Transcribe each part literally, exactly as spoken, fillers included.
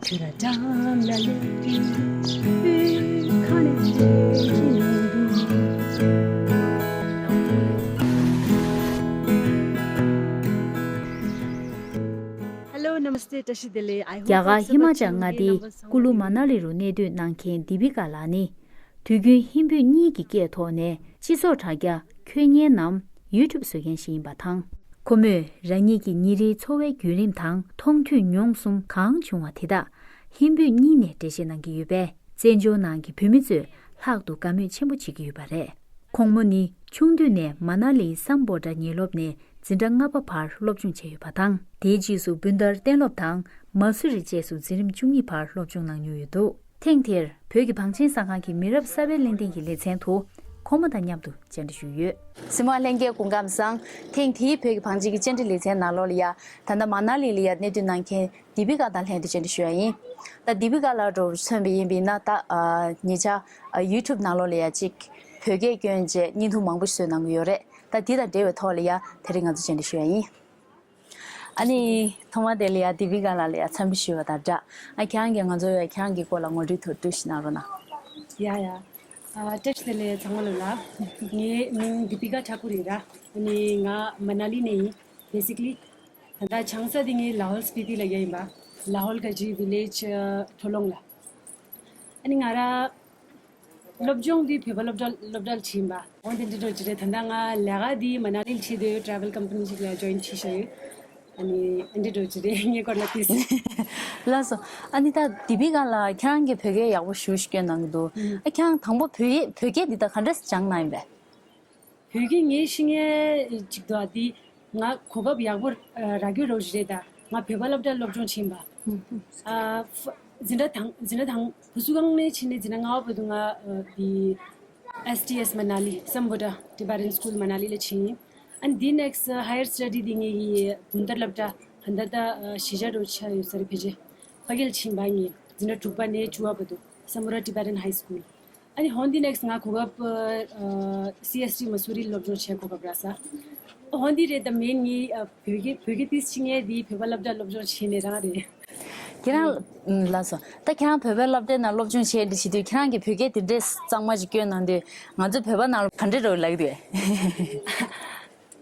ཁྱོད་ར་འགྲམ་ལ་སླེབས་དུས་ཁ་ནས་བཤད་ཀྱི་མི་འདུག Hello, Namaste, བཀྲ་ཤིས་བདེ་ལེགས། I hope རྒྱ་གར་ཧི་མ་ཅལ་མངའ་སྡེའི་ཀུ་ལུ་མ་ན་ལི་རུ་གནས་སྡོད་གནང་མཁན་དི་པི་ཀ་ལགས་ནི། དུས་རྒྱུན་ཧིན་བོད་གཉིས་ཀྱི་སྐད་ཐོག་ནས་སྤྱི་ཚོགས་དྲ་རྒྱ་ཁྱོད་ཉན་ནམ་YouTube བཟོ་མཁན་ཞིག་ཡིན་པ་དང་། ཁོ་མོས་རང་ཉིད་ཀྱི་ཉིན་རེའི་འཚོ་བའི་བརྒྱུད་རིམ་དང་མཐོང་ཐོས་མྱོང་གསུམ་གང་བྱུང་བ་དེ་དག་ཧིན་བོད་གཉིས་ནས་འགྲེལ་བཤད་གནང་གི་ཡོད་པས། བཙན་བྱོལ་ནང་གི་བོད་མི་ཚོས་ལྷག་ཏུ་དགའ་མོས་ཆེན་པོ་བྱེད་ཀྱི་ཡོད་པ་རེད། ཁོང་མོ་ནི་ཆུང་དུས་ནས་མ་ན་ལིའི་སམ་བྷོ་ཊ་ཉེ་སློབ་ནས་འཛིན་གྲྭ་ལྔ་པ་བར་སློབ་སྦྱོང་བྱས་ཡོད་པ་དང་། དེའི་རྗེས་སུ་སྦུན་ཏར་གཏན་སློབ་དང་མ་སུ་རི་བཅས་སུ་འཛིན་རིམ་བཅུ་གཉིས་བར་སློབ་སྦྱོང་གནང་མྱོང་ཡོད་འདུག་ཐེངས་དེར་བོད་ཀྱི་བང་ཆེན་གསར་ཁང་གི་མི་རབས་གསར་པའི་གླེང་སྟེགས་ཀྱི་ལེ་ཚན་དུ་ཁོང་མོ་དང་མཉམ་དུ་བཅར་འདྲི་ཞུས་ཡོད། གཟིགས་མོ་བ་ལྷན་རྒྱས་སྐུ་ཁམས་བཟང་། ཐེངས་འདིའི་བོད་ཀྱི་བང་ཆེན་གྱི་བཅར་འདྲི་ལེ་ཚན་ནང་ལོགས་ལ་ཡ། ད་ལྟ་མ་ན་ལི་ལ་ཡ་གནས་སྡོད་གནང་མཁན་དི་པི་ཀ་དང་ལྷན་དུ་བཅར་འདྲི་ཞུ་ཡ་ཡིན། ད་དི་པི་ཀ་ལགས་འདྲ་བོ་མཚོན་པ་ཡིན་པ་ཡིན་ན། ད་ཨ་ཉེ་ཆར་ཨ་YouTube ནང་ལོགས་ལ་ཡ་གཅིག་བོད་སྐད་བསྐྱོན་བྱས་བརྙན་ཐུང་མང་པོ་ཞིག་བཟོས་གནང་གི་ཡོད་རེད། ད་དེ་དང་འབྲེལ་བའི་ཐོག་ལ་ཡ་དེ་རིང་ང་ཚོ་བཅར་འདྲི་ཞུ་ཡ་ཡིན། ཨ་ནི་ཐོག་མ་དེ་ལ་ཡ་དི་པི་ཀ་ལགས་ལ་ཡ་འཚམས་འདྲི་ཞུ་བ་དང་སྦྲགས། ཨ་ཁྱེད་རང་གིས་ང་ཚོ་ཡ་ཁྱེད་རང་གི་སྐོར་ལ་ངོ་སྤྲོད་ཐུང་ཐུང་ཞིག་གནང་རོགས་གནང་། ཡ་ཡ། ཨ་བཀྲ་ཤིས་བདེ་ལེགས་ཚང་མ་ལ་ལ། ངའི་མིང་དི་པི་ཀ་ཐ་ཀུར་ཡིན་ར། ཨ་ནི་ང་མ་ན་ལི་ནས་ཡིན། Basically ད་ལྟ་ཆང་ས་དེ་ངའི་ལ་ཧོལ་སྤི་ཏི་ལ་ཡ་ཡིན་པ། ལ་ཧོལ་ག་ཇི་ཝི་ལེཇ་ཁྲོ་ལོང་ལ། ཨ་ནི་ང་ར་སློབ་སྦྱོང་འདི་བོད་པ་སློབ་གྲྭ་སློབ་གྲྭར་ཕྱིན་པ། འོན་ཏེ་འདི་འདྲ་ཅི་རེད། ད་ལྟ་ང་ལས་ཀ་འདི་མ་ན་ལིར་བྱེད་དུས་travel company ཞིག་ལ་join བྱས་བཞག་ཡོད། ཨ་ནི་འདི་འདྲ་ཅི་རེད་ངའི་སྐོར་ལ་ཏིས། ལགས་སོ། ཨ་ནི་ད་དི་པི་ཀ་ལགས་ཁྱེད་རང་གིས་བོད་སྐད་ཡག་པོ་ཞེ་པོ་ཞིག་སྐྱོན་གནང་གི་འདུག་ཨ་ཁྱེད་རང་དང་པོ་བོད་ཡིག་བོད་སྐད་འདི་ད་ག་འདྲ་སྦྱངས་གནང་ཡིན་པས། བོད་སྐད་ངས་ཤེས་མཁན་ཅིག་འདུག་ཨ། དེ་ང་གོ་སྐབས་ཡག་པོ་རག་རྒྱུ་རོགས་ཞིག་རེད་ད། ང་བོད་པ་སློབ་གྲྭར་སློབ་སྦྱོང་ཕྱིན་པ། ཨ་ཧྥ་འཛིན་གྲྭ་དང་འཛིན་གྲྭ་དང་བུ་གསོ་ཁང་ནས་ཕྱིན་ནས་འཛིན་གྲྭ་ལྔ་པ་བར་དུ་ང་ཨ་དེ་S T S Manali Sambodha Tibetan School Manali ལ་ཕྱིན་ཡིན། ཨ་ནི་དེ་next higher study དེ་ངེད་ཀྱི་སྦུན་ཏར་སློབ་གྲྭ་ད་ལྟ་ད་གཞིས་ཆགས་འགྲོ་ཆ་ཡོད་ས་རེད། ཕལ་ཆེར་ཕ་གིར་ཕྱིན་པ་ངས་འཛིན་གྲྭ་དྲུག་པ་ནས་བཅུ་པ་བར་དུ་Sambodha Tibetan High School། ཨ་ནི་ཧོན་དེ་next ང་གོ་སྐབས་ཨ་C S T Mussoorie སློབ་སྦྱོང་བྱས་གོ་སྐབས་རག་ས། ཧོན་དེ་རེད་ད་མེན་ངའི་ཨ་བོད་སྐད་བོད་སྐད་ཏིས་ཕྱི་ངའི་དེ་བོད་པ་སློབ་གྲྭ་སློབ་སྦྱོང་བྱས་ནས་རང་རེད། ཁྱེད་རང་ལགས་སོ། ད་ཁྱེད་རང་བོད་པའི་སློབ་གྲྭའི་ནང་སློབ་སྦྱོང་བྱས་འདི་བྱེད་དུས་ཁྱེད་རང་གིས་བོད་སྐད་དེ་འདྲས་གཙང་མ་ཞིག་སྐྱོན་གནང་དུས་ང་ཚོ་བོད་པ་ནང་ལ་ག་འདྲས་འགྲོ་ལབ་ཀྱི་འདུག་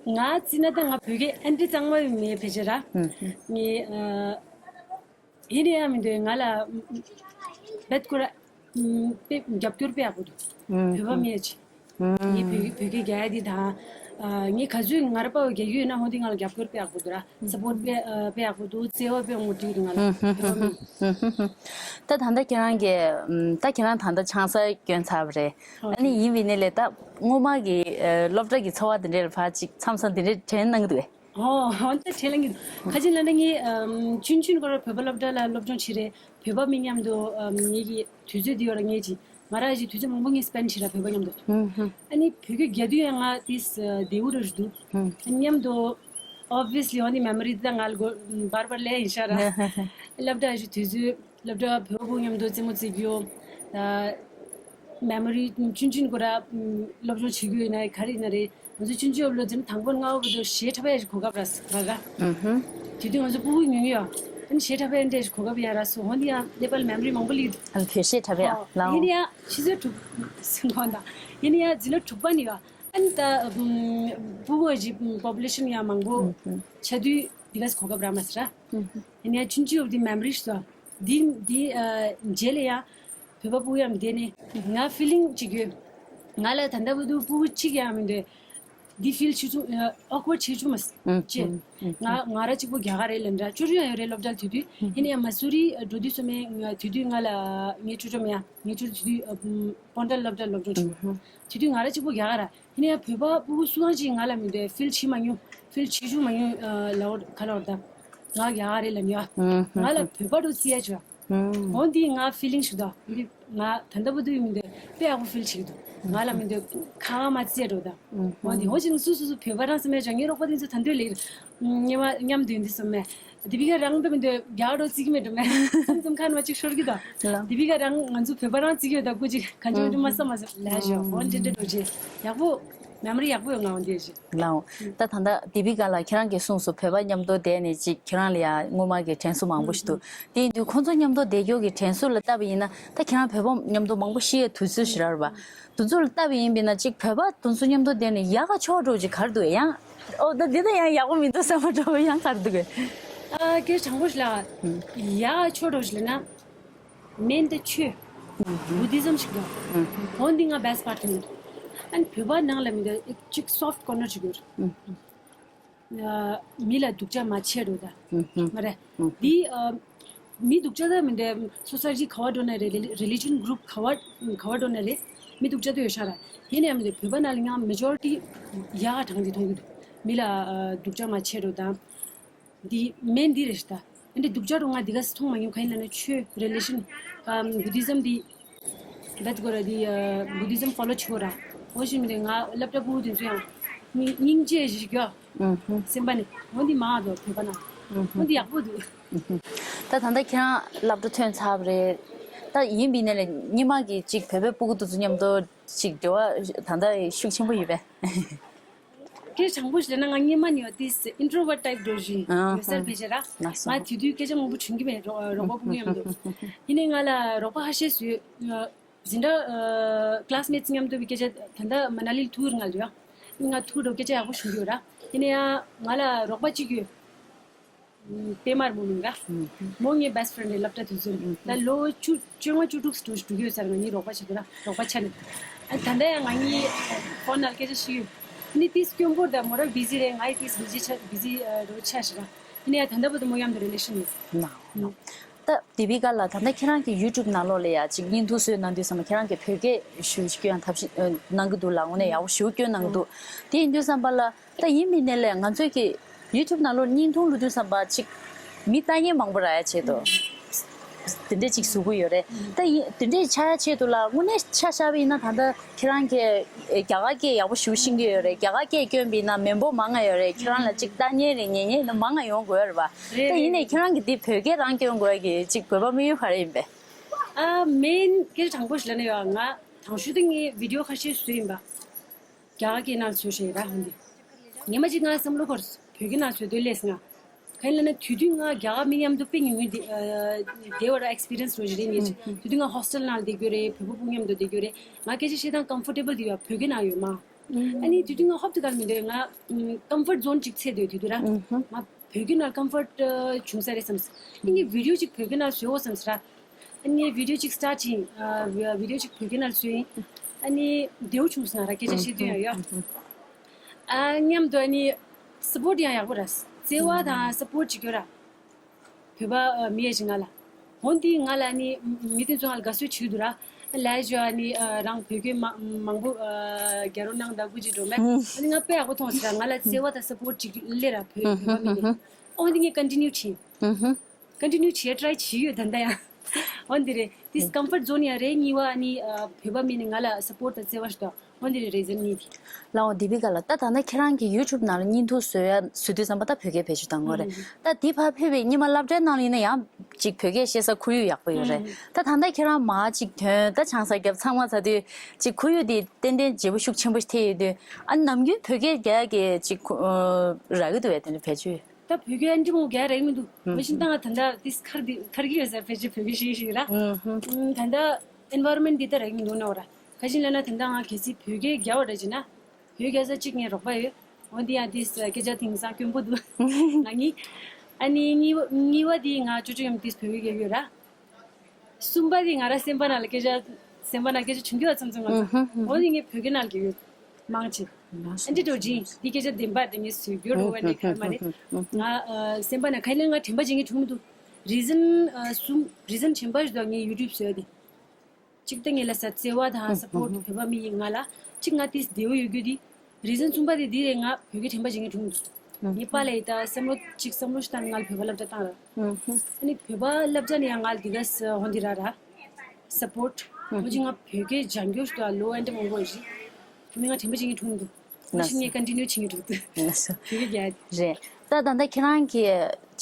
ང་བརྩིས་ན་ད་ང་བོད་སྐད་ཨ་འདྲས་གཙང་མ་མེད་ཕལ་ཆེར་ར། ངའི་ཨ། ཡིན་ཡང་མི་འདུག་ང་ལ་བེད་ཁོ་ར་དཔེ་རྒྱབ་སྐྱོར་དཔེ་ཡག་པོ་འདུག་བོད་པ་མི་ཡ་ཅི། ངས་བོད་བོད་སྐད་རྒྱག་ཡ་འདི་དང་། ངས་ག་ཚོད་ང་ར་པའོ་རྒྱག་གི་ཡོད་ན་ཧོ་འདི་ང་ལ་རྒྱབ་སྐྱོར་དཔེ་ཡག་པོ་འདུག་ར། སཔོར་ཊི་དཔེ་དཔེ་ཡག་པོ་འདུག་བརྩེ་བ་དཔེ་ངོ་སྤྲོད་འདུག་ང་ལ་བོད་པ་མི། ད་ད་ལྟ་ཁྱེད་རང་གིས་ད་ཁྱེད་རང་ད་ལྟ་ཆང་ས་གྱོན་ཚར་བ་རེད། ཨ་ནི་ཡིན་པའི་ནི་ལས་ད་སྔོན་མ་གི་སློབ་གྲྭ་གི་འཚོ་བ་འདི་འདྲའི་ལ་ཕར་ཅིག་མཚམས་མཚམས་འདི་འདྲའི་དྲན་གནང་གི་འདུག་གས། ཨོ། འོན་ཏེ་ཁྲེལ་ལང་གི་ཁ་ཅིག་ལ་འདྲ་ངས་ཆུན་ཆུན་སྐོར་བོད་པ་སློབ་གྲྭ་ལ་སློབ་སྦྱོང་བྱེད་རེད། བོད་པ་མི་མཉམ་དུ་ངེད་ཀྱི་དུས་ཚོད་འདི་ཡོད་ར་ངེད་ཀྱི་ང་རང་ཞིག་དུས་ཚོད་མང་པོ་ངས་སྤེན་བྱེད་ར་བོད་པ་མཉམ་དུ། ཨ་ནི་བོད་སྐད་རྒྱག་དུས་ཡང་ང་ཏིས་བདེ་བོ་ར་ཞིག་འདུག་མཉམ་དུ་obviously འོ་ནི་མེ་མོ་རི་ད་ང་ལ་གོ་བར་བར་ལས་ཡིན་ཤག་ར། སློབ་གྲྭ་ཞིག་དུས་ཚོད་སློབ་གྲྭ་བོད་པ་མཉམ་དུ་རྩེད་མོ་རྩེ་རྒྱུ། ད་མེ་མོ་རི་ཆུན་ཆུན་སྐོར་ར་སློབ་སྦྱོང་བྱེད་རྒྱུ་ཡིན་ན་ག་རེ་ཡིན་ན་རེད། ང་ཚོ་ཆུང་ཆུང་སློབ་འཛིན་དང་པོ་ལྔ་པ་བར་དུ་གཞས་འཁྲབ་ཡ་ཞིག་གོ་སྐབས་རག་སོང་ང་ག་དེ་དུས་ང་ཚོ་ཕྲུ་གུ་ཉུང་ཉུང་ཡོད། ཨ་ནི་གཞས་འཁྲབ་ཡ་འདྲ་ཞིག་གོ་སྐབས་ཡ་རག་སོང་། འོན་ཏེ་ཡང་ནེ་པཱལ་མེ་མོ་རི་མང་པོ་ལི། ཨ་ལ་བོད་གཞས་འཁྲབ་ཡ་ལའོ། ཡིན་ཡ་ཕྱི་ཚོད་དྲུག་སུན་གོང་དང་ཡིན་ཡ་འཛིན་གྲྭ་དྲུག་པ་ནས་ཡོད། ཨ་ནི་ད་ཕྲུ་གུ་ཞིག་པོ་པུ་ལེ་ཤན་ཡང་མང་པོ་ཆ་དུས་དེ་ག་ཞིག་གོ་སྐབས་རག་མ་སོང་ར། ཡིན་ཡ་ཆུང་ཆུང་སློབ་འཛིན་མེ་མོ་རི་ཞིག་སོང་། འདི་འདི་རྗེས་ལ་ཡང་བོད་པ་ཕྲུ་གུ་ཡང་བསྡད་ནས་ང་ཕི་ལིང་ཅིག་ཡོད། ང་ལ་ད་ལྟ་བར་དུ་ཕྲུ་གུ་གཅིག་ཡང་མི་འདུག་འདི་ཕིལ་བྱེད་ཆུ་ཨོག་ཝར་བྱེད་ཆུ་མ་ཅེ། ང་ང་ར་གཅིག་པོ་རྒྱ་གར་རེད་ལ་འདྲ་ཅོ་ཅོ་ཡང་ཡོད་རེད་སློབ་གྲྭ་དེ་དུས། ཡིན་ཡང་མ་སུ་རི་འགྲོ་དུས་སོ་མའི་དེ་དུས་ང་ལ་ངའི་ཅོ་ཅོ་མེད་ཡ། ངའི་ཅོ་ཅོ་དེ་དུས་སྤོན་ཊ་སློབ་གྲྭ་སློབ་སྦྱོང་བྱེད་དུས་ང་ར་གཅིག་པོ་རྒྱ་གར་ར། ཡིན་ཡང་བོད་པ་ཕྲུ་གུ་སུ་གང་ཅིག་ང་ལ་མི་འདུག་ཕིལ་བྱེད་མ་མྱོང་། ཕིལ་བྱེད་ཆུ་མ་མྱོང་ལ་འོ་ག་ལ་འོ་ད། ང་རྒྱ་གར་རེད་ལ་ཡ། ང་ལ་བོད་པ་འགྲོ་རྩིས་ཡ་ཅོ། འོ་འདི་ང་ཕི་ལིང་ཞིག་དང་འདི་ང་ད་ལྟ་བར་དུ་ཡིན་མི་འདུག་དཔེ་ཡག་པོ་ཕིལ་བྱེད་ཀྱི་འདུག་ང་ལ་མི་འདུག་ཁ་ཁ་མ་བརྩི་ཡ་འགྲོ་དང་། འོ་འདི་འོ་ཅིག་སུ་སུ་སུ་བོད་པ་རང་སེམས་ཡ་ཅང་ངའི་རོགས་པ་དེ་ཚོ་ད་འདོད་ལེགས་མཉམ་མཉམ་དུ་ཡིན་འདི་སོ་མེ། དེ་བི་ཀ་རང་ད་མི་འདུག་རྒྱ་འགྲོ་རྩིས་ཀྱི་མེད་འགྲོ་མེ། ཙུམ་ཙུམ་ཁ་ནས་མ་ཅིག་ཤོར་གྱི་དང་། དེ་བི་ཀ་རང་ང་ཚོ་བོད་པ་རང་རྩིས་ཀྱི་ཡོད་ད་སྐུ་ཅིག་གང་ཅི་མ་ཅིག་མ་བསམ་མ་བསམ་ལས་ཞོ་འོ་འདི་འདྲ་འགྲོ་ཅིག་ཡག་པོ། མེ་མོ་རི་ཡག་པོ་ཡོད་ང་འོང་དེ་བཞིན། ལའོ། ད་ད་ལྟ་དེ་བི་ག་ལ་ཁྱེད་རང་གིས་གསུངས་སོང་བོད་པ་མཉམ་དུ་བསྡད་ནས་ཅིག་ཁྱེད་རང་ལ་ཡང་སྔོན་མ་གི་དྲན་གསོ་མང་པོ་ཞིག་འདུག་དེ་ཡིན་དུས་ཁོང་ཚོ་མཉམ་དུ་བསྡད་རྒྱུ་གི་དྲན་གསོ་ལ་ལྟ་བ་ཡིན་ན་ད་ཁྱེད་རང་བོད་པ་མཉམ་དུ་མང་པོ་ཤི་ཡའི་དུས་ཚོད་ཞིག་རག་རེད་པ། དུས་ཚོད་ལ་ལྟ་བ་ཡིན་པས་ན་ཅིག་བོད་པ་དེ་ཚོ་མཉམ་དུ་བསྡད་ནས་ཡག་ག་ཆོག་འགྲོ་ཅིག་ག་རེ་འདུག་ཡང་། ཨོ་ད་འདི་ད་ཡང་ཡག་པོ་མི་འདུག་བསམ་པ་འགྲོ་བ་ཡང་ག་རེ་འདུག་གས། ཨ་སྐད་དྲང་པོ་ཞིག་ལ་ཡག་ག་ཆོག་འགྲོ་ཞིག་ལ་ན། མེན་དེ་ཆོས། བུ་དི་ཛམ་ཞིག་དང་། འོན་ཏེ་ང་བེ་སི་ཊི་པར་ཊི་མེད། ཨན་བོད་པ་ནང་ལ་མི་འདུག་ཅིག་སོཕ་ཊི་ཀོར་ནར་ཅིག་ཡོད། མི་ལ་སྡུག་ཅག་མ་བྱེད་རོགས་ད། མ་རེད། འདི་མི་སྡུག་ཅག་ད་མི་འདུག་སོ་སའི་ཊི་ག་བ་འགྲོ་ན་རེད། རི་ལི་ཇན་གུ་རུབ་ག་བ་ག་བ་འགྲོ་ན་རེད། མི་སྡུག་ཅག་ད་ཡོད་ཤག་ར། ཡིན་ན་ཡང་མི་འདུག་བོད་པ་ནང་ལ་ཡང་མེ་ཇོ་རི་ཊི་ཡག་ག་གྲངས་འདི་མཐོང་གི་འདུག་མི་ལ་སྡུག་ཅག་མ་བྱེད་རོགས་ད། འདི་མེན་འདི་རེད་ཤག་ད། འདི་སྡུག་ཅག་རུ་ང་འདི་ག་སི་མཐོང་མ་མྱོང་ག་ཡིན་ལ་ན་ཆོས་རི་ལི་ཇན་ཨམ་བུ་དི་ཛམ་འདི་བེད་གོ་ར་འདི་བུ་དི་ཛམ་ཕོ་ལོ་ཆོ་ར་འོ་ཞིག་མི་འདི་ང་སློབ་གྲྭ་ཕྲུ་གུ་དེ་ཚོ་ཡང་སྙིང་སྙིང་རྗེ་ཞིག་ཡོད་སེམས་པ་ནི་འོ་འདི་མང་འདུག་བོད་པ་ན་འོ་འདི་ཡག་པོ་འདུག་ད་ད་ལྟ་ཁྱེད་རང་སློབ་གྲྭ་ཐོན་ཚར་བ་རེད། ད་ཡིན་པའི་ནས་ལས་སྔོན་མ་གི་ཅིག་བོད་པའི་སྤུ་གུ་དེ་ཚོ་མཉམ་དུ་ཅིག་འབྲེལ་བ་ད་ལྟ་ཤུགས་ཆེན་པོ་ཡོད་པས། སྐད་དྲང་པོ་ཞིག་ལབ་ན་ང་སྔོན་མ་ནས་ཡང་ཏིས་ཨིན་ཊྲོ་ཝར་ཊི་ཊའིབ་འགྲོ་བཞིན་ཡོད་སར་ཕལ་ཆེར་ར། ང་དེ་དུས་སྐད་ཆ་མང་པོ་བྱུང་གི་མེད། རོགས་རོགས་པ་སྤུ་གུ་མཉམ་དུ། ཡིན་ནའི་ང་ལ་རོགས་པ་ཁ་ཤས་བཟོས། འཛིན་གྲྭ་ཀི་ལ་སི་མེ་ཊི་མཉམ་དུ་བའི་སྐད་ཆ་ད་ལྟ་མ་ན་ལི་ལ་ཐུག་རེད་ང་ལ་ཡོད། ང་ཐུག་འགྲོ་སྐད་ཆ་ཡག་པོ་བྱུང་གི་ཡོད་ར། ཡིན་ནའི་ཡང་ང་ལ་རོགས་པ་གཅིག་ཡོད། པད་མ་རི་མོ་མིང་ར། མོ་ངའི་བེ་སི་ཊི་ཕེ་རེན་ཌི་རེད། སློབ་གྲྭ་དུས་ཚོད་ད་ལོ་བཅུ་བཅོ་ལྔ་བཅུ་དྲུག་ཙམ་འགྲོ་གི་ཡོད་ས་རེད། ང་གཉིས་རོགས་པ་བྱེད་ཀྱི་ར་རོགས་པ་ཆགས་ནས། ཨ་ད་ལྟ་ཡང་ང་གཉིས་ཕོན་ནང་སྐད་ཆ་བཤད་ཡོད། ནི་ཏིས་སྐྱོན་པོ་ད་མོ་ར་བི་ཟི་རེད། ང་ཡི་ཏིས་བི་ཟི་ཆགས་བི་ཟི་རོ་ཆགས་ཤིག་ར། ཡིན་ན་ཡང་ད་ལྟ་བར་དུ་མོ་མཉམ་དུ་རི་ལེ་ཤན་ཡོད། ན་ན། ད་དེ་བི་ག་ལ་ད་ལྟ་ཁྱེད་རང་གི་ཡུ་ཊུབ་ནང་ལོགས་ལ་ཡ་ཅིག་བརྙན་ཐུང་བཟོས་གནང་དུས་ཙམ་པ་ཁྱེད་རང་གི་བོད་སྐད་ཞུ་སྐྱོན་ཡང་ཐབས་ཤེས་གནང་གི་འདུག་ལ་དངོས་གནས་ཡག་པོ་ཞེ་པོ་སྐྱོན་གནང་གི་འདུག་དེ་ཡིན་དུས་ཙམ་པ་ལ། ད་ཡིན་མིན་ནས་ལས་ང་ཚོས་ཀྱི་ཡུ་ཊུབ་ནང་ལོགས་བརྙན་ཐུང་བླུག་དུས་ཙམ་པ་ཅིག་མི་ལྟ་མཁན་མང་པོ་རག་ཡ་ཆེད་དུ། དེ་འདྲས་ཅིག་བཟོ་གི་ཡོད་རེད། ད་ཡིན་དེ་འདྲས་ཆགས་ཡ་ཆེད་དུ་ལ་དངོས་གནས་ཆ་བཞག་པ་ཡིན་ན་ད་ལྟ་ཁྱེད་རང་གིས་རྒྱ་གར་སྐད་ཡག་པོ་ཞེ་པོ་ཤེས་ཀྱི་ཡོད་རེད། རྒྱ་གར་སྐད་སྐྱོན་པ་ཡིན་ན་མི་འབོར་མང་ང་ཡོད་རེད། ཁྱེད་རང་ལ་ཅིག་ལྟ་མཁན་རེད་ཉན་མཁན་མང་ང་ཡོང་དགོས་རེད་པ། རེད་ད་ཡིན་ནས་རེད། ཁྱེད་རང་གིས་འདི་བོད་སྐད་རང་སྐྱོན་དགོས་ཀྱི་ཅིག་དགོས་པ་དམིགས་ཡུལ་ག་རེ་ཡིན་པས། ཨ་མེན་སྐད་དྲང་པོ་ཞིག་ལབ་ན་ཡོད་ང་དང་ཤུ་དེ་ངའི་བི་ཌི་ཡོ་ཁ་ཤས་བཟོས་ཡིན་པ། རྒྱ་གར་སྐད་ནང་བཟོས་ཤེས་ར་ཧོན་དེ། ཉི་མ་གཅིག་ང་བསམ་བློ་འཁོར་བོད་སྐད་ནང་བཟོས་དོན་ལས་ང་། ག་ཡིན་ལབ་ན་དུས་དུས་ང་རྒྱ་གར་མི་མཉམ་དུ་དཔེ་ཉུང་ཉུང་དེ་དེ་བར་ཨེག་སི་པི་རི་ཡན་སི་རོ་ཞིག་རེད་ངེས་ཅི། དུས་དུས་ང་ཧོ་སི་ཊེལ་ནང་བསྡད་རྒྱུ་རེད། བོད་པ་སྤུ་གུ་མཉམ་དུ་བསྡད་རྒྱུ་རེད། ང་སྐད་ཆ་བཤད་སྟངས་ཀམ་ཕོར་ཊེ་བལ་དེ་ཡོད་བོད་སྐད་ནང་ཡོད་མ། ཨ་ནི་དུས་དུས་ང་ཧོབ་ཏེ་གར་མི་འདོད་ང་ཀམ་ཕོར་ཛོན་ཅིག་ཚེ་འདོད་དུས་དུས་ར། ང་བོད་སྐད་ནང་ཀམ་ཕོར་བྱུང་ས་རེད་བསམ། ཨ་ནི་བི་ཌི་ཡོ་ཅིག་བོད་སྐད་ནང་བཟོའོ་བསམ་ས་ར། ཨ་ནི་བི་ཌི་ཡོ་ཅིག་སི་ཊར་ཊི་བྱས་ཡིན། ཨ་བི་ཌི་ཡོ་ཅིག་བོད་སྐད་ནང་བཟོས་ཡིན། ཨ་ནི་བདེ་བོ་བྱུང་སོང་ང་ར་སྐད་ཆ་བཤད་དུས་ཡང་ཡོད། ཨ་མཉམ་དུ་ཨ་ནི་སི་པོར་ཊི་ཡང་ཡག་པོ་ར། བརྩེ་བ་དང་སི་པོར་ཊི་ཅིག་ཡོད་ར། བོད་པ་ཨ་མི་ཡ་ཞིག་ང་ལ། འོན་ཏེ་ང་ལ་ཨ་ནི་མི་དེ་ཚོ་ང་ལ་དགའ་བསུ་བྱེད་ཀྱི་འདུག་ར། ལས་ཞོ་ཨ་ནི་ཨ་རང་བོད་སྐད་མ་མང་པོ་ཨ་རྒྱ་རོ་གནང་དག་གུ་ཅིག་འགྲོ་མེད། ཨ་ནི་ང་དཔེ་ཡག་པོ་མཐོང་སོང་ར། ང་ལ་བརྩེ་བ་དང་སི་པོར་ཊི་ཅིག་སླེབས་ར་བོད་བོད་པ་མི་ལ། འོན་ཏེ་ངས་ཀོན་ཊི་ནིའུ་བྱེད། ཀོན་ཊི་ནིའུ་བྱེད་ཊི་རའི་བྱེད་ཡོད་ད་ལྟ་ཡང་། འོན་ཏེ་རེད། ཏིས་ཀམ་ཕོར་ཛོན་ཡང་རེད། གཉིས་པ་ཨ་ནི་ཨ་བོད་པ་མི་ནི་ང་ལ་སི་པོར་ཊི་དང་བརྩེ་བ་ཞིག་དང་འོན་ཏེ་རེད་རི་ཛན་གཉིས་དེ། ལའོ་དེ་བི་ག་ལ་ད་ད་ལྟ་ཁྱེད་རང་གི་ཡུ་ཊུབ་ནང་ལ་བརྙན་ཐུང་བཟོ་ཡ་བཟོ་དུས་ཙམ་པ་ད་བོད་སྐད་བེད་སྤྱོད་གཏང་དགོས་རེད། ད་འདི་ཕར་ཕེབས་པའི་སྔོན་མ་སློབ་གྲྭའི་ནང་ལ་ཡིན་ན་ཡང་ཅིག་བོད་སྐད་བཤད་ས་ཁོར་ཡུག་ཡག་པོ་ཡོད་རེད། ད་ད་ལྟ་ཁྱེད་རང་མར་ཅིག་ཐོན་ད་ཆང་ས་རྒྱབ་ཚང་མ་ཚར་དུས་ཅིག་ཁོར་ཡུག་དེ་ཏན་ཏན་བརྗེ་པོ་ཤུགས་ཆེན་པོ་ཞིག་ཐེབས་ཡོད་དུས་ཨ་ནམ་རྒྱུན་བོད་སྐད་རྒྱག་ཡ་གི་ཅིག་ཁོ་རག་གི་འདུག་བས་དེ་འདྲ་བེད་སྤྱོད། ད་བོད་སྐད་ཨ་འདྲ་མོ་རྒྱག་རེག་མི་འདུག་མ་གཞི་ད་ང་ད་ལྟ་ཏིས་ཁར་གི་ཁར་གི་ཡོད་ས་ཕལ་ཆེར་བོད་སྐད་ཤེས་ཤིག་ར། ད་ལྟ་ཨེན་ཝའི་རོན་མེན་ཊི་འདི་ལྟར་རེག་མི་འདུག་ན་འོ་ར། ག་ཅི་ལབ་ན་ད་ལྟ་ང་གལ་སྲིད་བོད་སྐད་རྒྱག་པ་འདྲ་བྱས་ན། བོད་རྒྱག་ས་གཅིག་ངའི་རོགས་པ་ཡོད། འོ་འདི་ཡང་ཏིས་སྐད་ཆ་དེང་སང་དཀོན་པོ་འདུག་ང་གཉིས། ཨ་ནི་གཉིས་པ་གཉིས་པ་འདི་ང་ཅོ་ཅོ་ཡང་ཏིས་བོད་སྐད་རྒྱག་ཡོད་ར། གསུམ་པ་དེ་ང་ར་སེམས་པ་ནང་ལ་སྐད་ཆ་སེམས་པ་ནང་སྐད་ཆ་བྱུང་རྒྱུ་བ་ཚང་ཚང་ང་ཚོ་འོ་དེ་ངས་བོད་སྐད་ནང་ལ་གི་ཡོད་མང་ཆེ་ཨ་འདྲི་འགྲོ་ཅིང་འདི་སྐད་ཆ་བདེན་པ་དེ་ངས་བཟོས་རྒྱུ་རོ་བ་ནས་ཁར་མ་རེད། ང་ཨ་སེམས་པ་ནང་ཁ་ལས་ང་དྲན་པ་བྱེད་མཁན་བྱུང་མི་འདུག་རི་ཛན་ཨ་གསུམ་རི་ཛན་ཆེན་པོ་ཞིག་འདུག་ངས་ཡུ་ཊུབ་བཟོས་ཏེ། གཅིག་ད་ངེད་ལ་ས་བརྩེ་བ་དང་སཔོར་ཊི་བོད་པ་མི་ཡིན་ང་ལ་གཅིག་ང་ཏིས་བདེ་བོ་ཡོད་རྒྱུ་དེ། རི་ཛན་གསུམ་པ་དེ་འདི་རེད། ང་བོད་སྐད་དྲན་པ་བྱེད་མཁན་བྱུང་འདུག་ངའི་པཱ་ལགས་ཡིན་ད་བསམ་བློ་གཅིག་བསམ་བློ་ཞིག་བཏང་ང་ལ་བོད་པ་སློབ་གྲྭ་བཏང་ར། ཨ་ནི་བོད་པ་སློབ་གྲྭ་ནས་ཡང་ང་ལ་འདི་ག་ས་ཧོན་འདི་ར་ར། སཔོར་ཊི་ཧོན་ཅི་ང་བོད་སྐད་སྦྱང་རྒྱུ་ཞིག་ལོ་ཨན་ཏི་མང་པོ་ཞིག་ཨ་ནི་ང་དྲན་པ་བྱེད་མཁན་བྱུང་འདུག་ང་ཤི་ངས་ཀོན་ཊི་ནིའུ་བྱེད་མཁན་འདུག་ཏུ། ལགས་སོ། བོད་སྐད་རྒྱག་རེད། ད་ད་ལྟ་ཁྱེད་རང་གིས་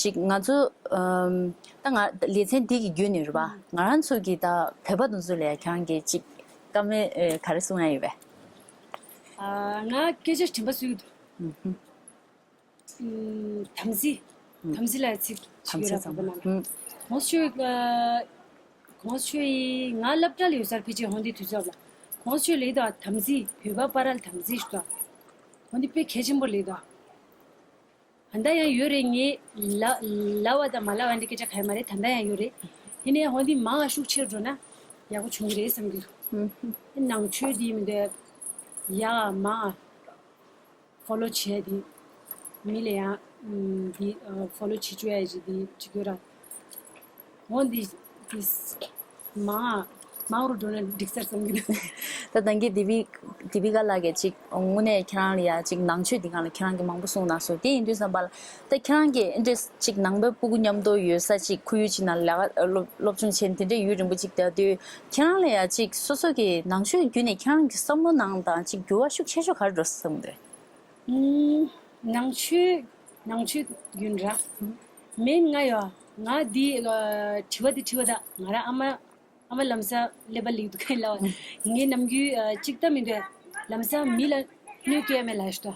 ཅིག་ང་ཚོ་ཨམ་ད་ང་ལེ་ཚན་འདི་གི་བརྒྱུད་ནས་རེད་པ། ང་རང་ཚོ་གི་ད་བོད་པ་དེ་ཚོ་ལ་ཁྱེད་རང་གིས་ཅིག་བཀའ་མོལ་ཨེ་ག་རེ་གསུང་ཡ་ཡོད་པས། ང་སྐད་ཆ་དྲན་པ་གསོས་ཀྱི་འདུག་དམ་ཚིག་དམ་ཚིག་ལ་ཚིག་ཅིག་ཡོད་ར་བོད་པ་ནང་ལ། གོང་ས་མཆོག་གོང་ས་མཆོག་ཡིས་ང་སློབ་གྲྭ་ལ་ཡོད་སར་ཕལ་ཆེར་འོང་དེ་དུས་ཚོད་ལ། གོང་ས་མཆོག་ལེགས་དང་དམ་ཚིག་བོད་པ་བར་ལ་དམ་ཚིག་ཞུ་དང་། འོང་དེ་དཔེ་གལ་ཆེན་པོ་ལེགས་དང་། ད་ལྟ་ཡང་ཡོད་རེད། ངས་ལ་ལབ་པ་དང་མ་ལབ་པ་འདི་སྐད་ཆ་ག་ཡ་མ་རེད། ད་ལྟ་ཡང་ཡོད་རེད། ཡིན་ནའི་འོང་དེ་མང་བ་ཤུགས་ཆེར་འགྲོ་ན་ཡག་པོ་བྱུང་གི་རེད་བསམ་གྱི་འདུག་ནང་ཆོས་འདི་མི་འདོད་ཡག་མང་། ཕོ་ལོ་བྱས་ཏེ། མི་ལ་ཡང་འདི་ཕོ་ལོ་བྱེད་བཅུག་ཡ་ཞིག་འདི་བྱེད་དགོས་ར། འོ་འདི་འདི་མང་མང་རུ་འགྲོ་ན་འགྲིག་ས་རེད་བསམ་གྱི་འདུག་ད་ནང་གི་དེ་བི་དེ་བི་ག་ལགས་ཀྱིས་ཅིག་དངོས་གནས་ཁྱེད་རང་ལ་ཡ་ཅིག་ནང་ཆོས་འདི་སྒང་ལ་ཁྱེད་རང་གིས་མང་པོ་གསུངས་གནང་སོང་། དེ་ཡིན་དུས་ཙམ་པ་ལ་ད་ཁྱེད་རང་གིས་འདི་འདྲས་ཅིག་ནང་པའི་སྤུ་གུ་མཉམ་དུ་ཡོད་ས་ཅིག་ཁོར་ཡུག་ཅིག་ནང་ལས་ཀ་སློབ་སློབ་སྦྱོང་བྱས་ནས་དེ་འདྲས་ཡུན་རིང་པོ་ཅིག་བསྡད་དུས་ཁྱེད་རང་ལ་ཡ་ཅིག་སོ་སོ་གི་ནང་ཆོས་བརྒྱུད་ནས་ཁྱེད་རང་གི་བསམ་བློ་ནང་དང་ཅིག་འགྱུར་བ་ཤུགས་ཆེ་ཤོས་ག་རེ་འགྲོ་སོང་རེད། ནང་ཆོས་ནང་ཆོས་ཡིན་ར། མིན་ང་ཡོ། ང་འདི་དྲི་བ་འདི་དྲི་བ་ད་ང་ར་ཨ་མ་ཨ་མ་ལམ་སང་ཀླད་པ་ལེགས་འདུག་ག་ལབ། ངའི་ནམ་རྒྱུན་གཅིག་ལྟ་མི་འདོད། ལམ་སང་མི་ལ་གནོད་སྐྱེལ་མེད་ལ་ཞུ་ད།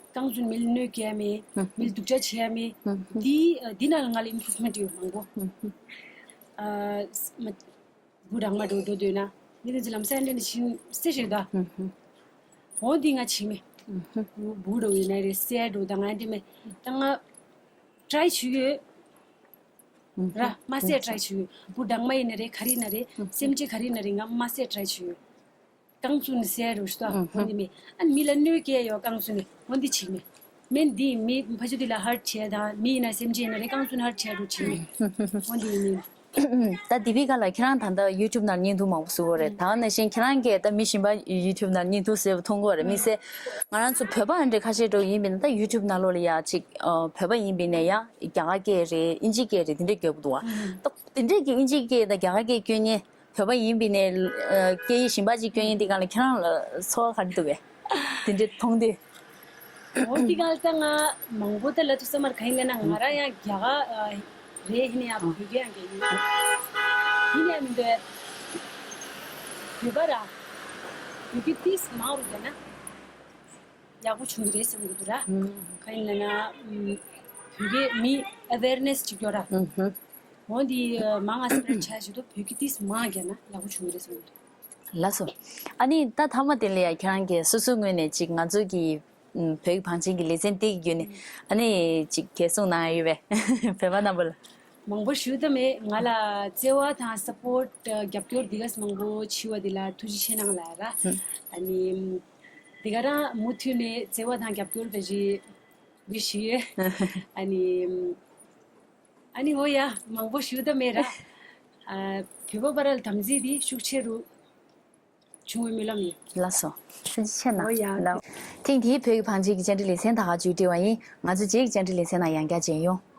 རྐང་བཙུན་མི་ལ་གནོད་སྐྱེལ་མེད། མི་ལ་སྡུག་ཅག་བྱེད་ཡ་མེད། འདི་འདི་ནང་ལ་ང་ལ་ཨིམ་པུ་རུབ་མེན་ཊི་ཡོད་མང་པོ། བུ་རང་མ་འགྲོ་འགྲོ་འདོད་ན། ངས་དེ་ཚོ་ལམ་སང་འདྲེན་ནས་ཕྱིན་སེ་ཞིག་ད། འོ་འདི་ང་བྱེད་མེད། བུ་འགྲོ་ཡིན་ན་རེད་སེ་འགྲོ་ད་ང་འདྲེན་མེད། ད་ང་ཀྲའི་བྱེད་ཡོད། ར་མ་སེ་ཀྲའི་བྱེད་ཡོད། བུ་སྦྲང་མ་ཡིན་ན་རེད་ག་རེ་ཡིན་ན་རེད་སེམས་ཅན་ག་རེ་ཡིན་ན་རེད་ང་མ་སེ་ཀྲའི་བྱེད་ཡོད། རྐང་བཙུགས་ནས་བསད་རོགས་ཞུ་དང་འོ་འདི་མེད། ཨ་མི་ལ་གནོད་སྐྱེལ་ཡོད་རྐང་བཙུགས་ནས་འོ་འདི་བྱེད་མེད། མེན་འདི་མི་ཕ་ཆུ་འདི་ལ་ཧར་བྱས་དང་མི་ཡིན་ན་སེམས་ཅན་ཡིན་ན་རེད་རྐང་བཙུགས་ནས་ཧར་བྱས་རོགས་བྱེད་མེད། འོ་འདི་ཡིན་མིན། ད་དེ་བི་ག་ལ་ཁྱེད་རང་ད་ལྟ་ཡུ་ཊུབ་ནང་བརྙན་ཐུང་མང་པོ་བཟོ་གི་རེད། ད་ནང་བཞིན་ཁྱེད་རང་གིས་ད་མི་གཞན་པ་ཡུ་ཊུབ་ནང་བརྙན་ཐུང་བཟོས་པ་མཐོང་གི་རེད། དམིགས་བསལ་ང་རང་ཚོ་བོད་པ་འདྲ་ཁ་ཤས་འགྲོ་ཡིན་པས་ན་ད་ཡུ་ཊུབ་ནང་ལོགས་ལ་ཡ་ཅིག་བོད་པ་ཡིན་པས་ན་ཡ་རྒྱ་གར་སྐད་རེད་ཨིན་ཇི་སྐད་རེད་དེ་འདྲས་བརྒྱབ་འདུག་བ། ད་དེ་འདྲས་ཀྱི་ཨིན་ཇི་སྐད་དང་རྒྱ་གར་སྐད་སྐྱོན་མཁན། བོད་པ་ཡིན་པའི་ནས་སྐད་ཡིག་གཞན་པ་ཅིག་སྐྱོན་ཡིན་དེ་གང་ལ་ཁྱེད་རང་ལ་ཚོར་བ་ག་རེ་འདུག་གས། དེ་འདྲའི་མཐོང་དུས། འོ་འདི་གང་ལྟ་ང་མང་པོ་ད་ལ་ཐུག་ས་མར་གང་ཡིན་ན་ང་རང་ཡང་རྒྱ་གར་རེད་ཡིན་ཡང་བོད་སྐད་ཡང་རྒྱག་ཡིན། ཡིན་ཡང་མི་འདོད། བོད་པ་ར། བོད་སྐད་ཏིས་མང་རུ་བསྡད་ན་ཡག་པོ་བྱུང་གི་རེད་བསམ་གི་འདུག་ར། གང་ཡིན་ན་ན་བོད་སྐད་མི་ཨ་ཝེར་ནེས་ཅིག་ཡོད་ར། འོ་འདི་མང་ང་སི་པེ་རེད་བྱ་ཞིག་ཏུ་བོད་ཀྱི་ཏིས་མང་རྒྱ་ན་ཡག་པོ་བྱུང་གི་རེད་བསམ་གི་འདུག་ལགས་སོ། ཨ་ནི་ད་ཐ་མ་དེ་ལ་ཡ་ཁྱེད་རང་གིས་སོ་སོའི་ངོས་ནས་ཅིག་ང་ཚོ་གི་བོད་ཀྱི་བང་ཆེན་གྱི་ལེ་ཚན་དེ་གི་བརྒྱུད་ནས་ཨ་ནི་ཅིག་གལ་གསུང་གནང་ཡ་ཡོད་པས་བོད་པ་རྣམ་པ་ལ། མང་པོ་ཞུ་ད་མེད། ང་ལ་བརྩེ་བ་དང་སཔོར་ཊི་རྒྱབ་སྐྱོར་འདི་ག་མང་པོ་བྱས་པ་འདི་ལ་ཐུགས་རྗེ་ཆེ་གནང་ལ་ར། ཨ་ནི་འདི་ག་རང་མུ་མཐུད་ནས་བརྩེ་བ་དང་རྒྱབ་སྐྱོར་བྱེད་ཞིག་ཞུ་ཡོད། ཨ་ནི། ཨ་ནི་འོ་ཡ་མང་པོ་ཞུ་ད་མེད་ར། ཨ་བོད་པ་བར་ལ་དམ་ཚིག་འདི་ཤུགས་ཆེ་རུ་བྱུང་བའི་སྨོན་ལམ་ཡིན། ལགས་སོ། ཐུགས་རྗེ་ཆེ་གནང་། འོ་ཡ། ལགས། ཐེངས་འདིའི་བོད་ཀྱི་བང་ཆེན་གྱི་བཅར་འདྲི་ལེ་ཚན་ད་ག་མཇུག་སྒྲིལ་བ་ཡིན། ང་ཚོ་རྗེས་ཀྱི་བཅར་འདྲི་ལེ་ཚན་ནང་ཡང་བསྐྱར་མཇལ་ཡོང་།